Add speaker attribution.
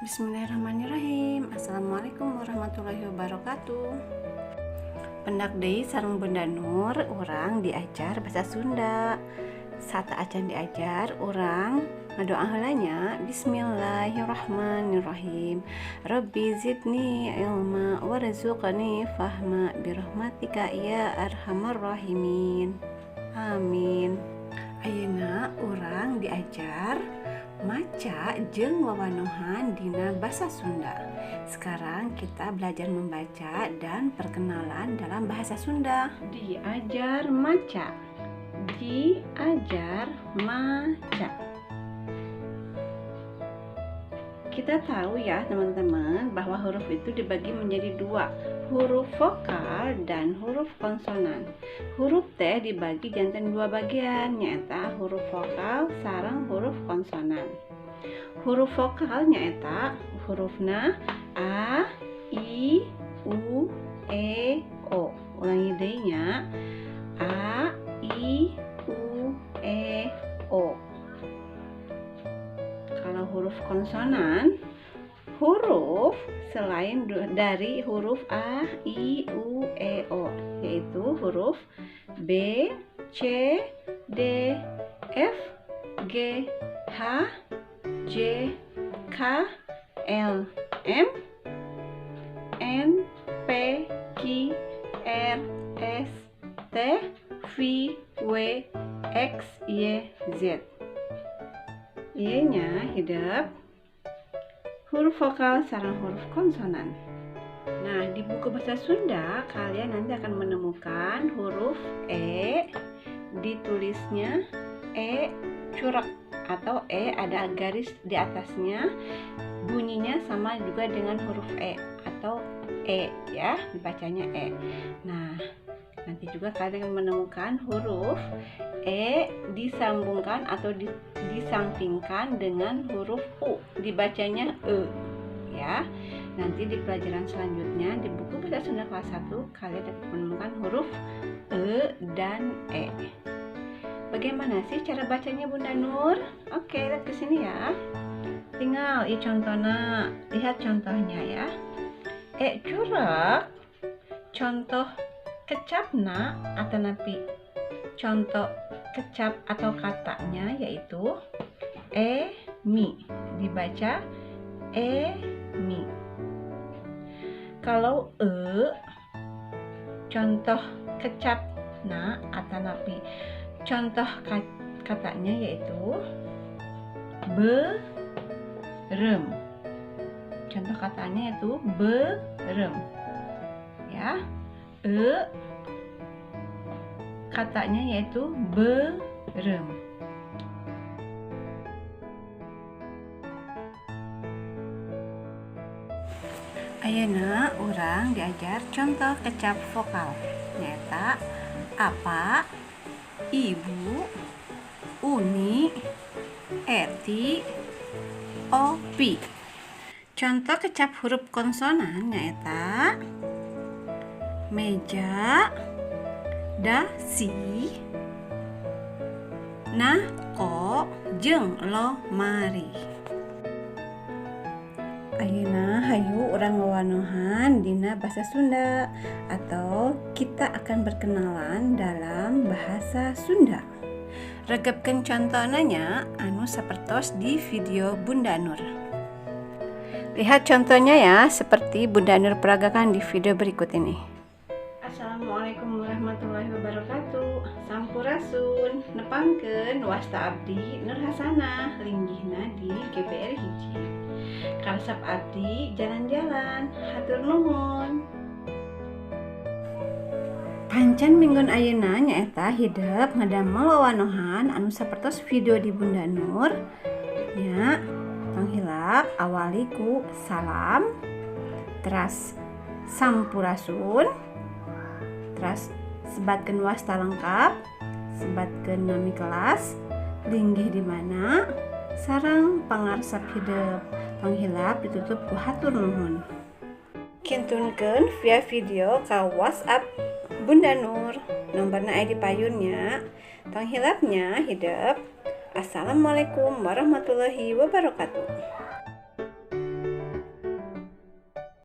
Speaker 1: Bismillahirrahmanirrahim. Assalamualaikum warahmatullahi wabarakatuh. Pendak deui sareng Bunda Nur, urang diajar bahasa Sunda. Sateuacan diajar, urang ngadoa heula nya. Bismillahirrahmanirrahim. Rabbi zidni ilma warzuqni fahma birahmatika ya arhamar rahimin. Amin. Ayeuna urang diajar maca jeung wawanohan dina basa Sunda. Sekarang kita belajar membaca dan perkenalan dalam bahasa Sunda. Diajar maca. Diajar maca. Kita tahu ya teman-teman bahwa huruf itu dibagi menjadi dua, huruf vokal dan huruf konsonan. Huruf T dibagi janten dua bagian, nyaeta huruf vokal sareng huruf konsonan. Huruf vokal nyaeta hurufna A, I, U, E, O. Ulangi deui nya. A, I, U, E, O. Kalau huruf konsonan, huruf selain dari huruf A, I, U, E, O, yaitu huruf B, C, D, F, G, H, J, K, L, M, N, P, Q, R, S, T, V, W, X, Y, Z. Y-nya hidep huruf vokal sareng huruf konsonan. Nah, di buku bahasa Sunda kalian nanti akan menemukan huruf E ditulisnya E curek atau E ada garis di atasnya, bunyinya sama juga dengan huruf E atau E ya, dibacanya E. Nah, nanti juga kalian akan menemukan huruf E disambungkan atau disampingkan dengan huruf U, dibacanya E ya. Nanti di pelajaran selanjutnya di buku bahasa Sunda kelas 1 kalian dapat menemukan huruf E dan E. Bagaimana sih cara bacanya Bunda Nur? Oke, lihat ke sini ya. Tinggal i contohnya, lihat contohnya ya. E curek, contoh kecapna atanapi contoh kecap atau katanya yaitu e mi, dibaca e mi. Kalau e contoh kecapna atanapi contoh katanya yaitu berem. Contoh katanya yaitu berem ya. E katanya yaitu berem. Ayeuna urang diajar contoh kecap vokal nyaeta apa, ibu, uni, eti, opi. Contoh kecap huruf konsonan nyaeta meja, dasi, nako, jeung lomari. Ayeuna hayu urang wawanohan dina bahasa Sunda atau kita akan berkenalan dalam bahasa Sunda. Regepkeun contohna nya anu sapertos di video Bunda Nur. Lihat contohnya ya, seperti Bunda Nur peragakan di video berikut ini. Assalamualaikum warahmatullahi wabarakatuh. Sampurasun, nepangkeun wasta abdi Nur Hasanah linggihna di GBR hiji. Karesep abdi jalan-jalan, hatur nuhun. Pancen minggon ayeuna nyaeta hidep ngadamel wawanohan anu sapertos video di Bunda Nur nya. Tong hilap awali ku salam, teras sampurasun, teras sebatkeun wasta lengkap, sebatkeun nami kelas, linggih di mana, sareng pangaresep hidep. Tong hilap ditutup ku hatur nuhun. Kintunkeun via video ka WhatsApp Bunda Nur, nomorna aya di payunnya. Tong hilapnya hidep. Assalamualaikum warahmatullahi wabarakatuh.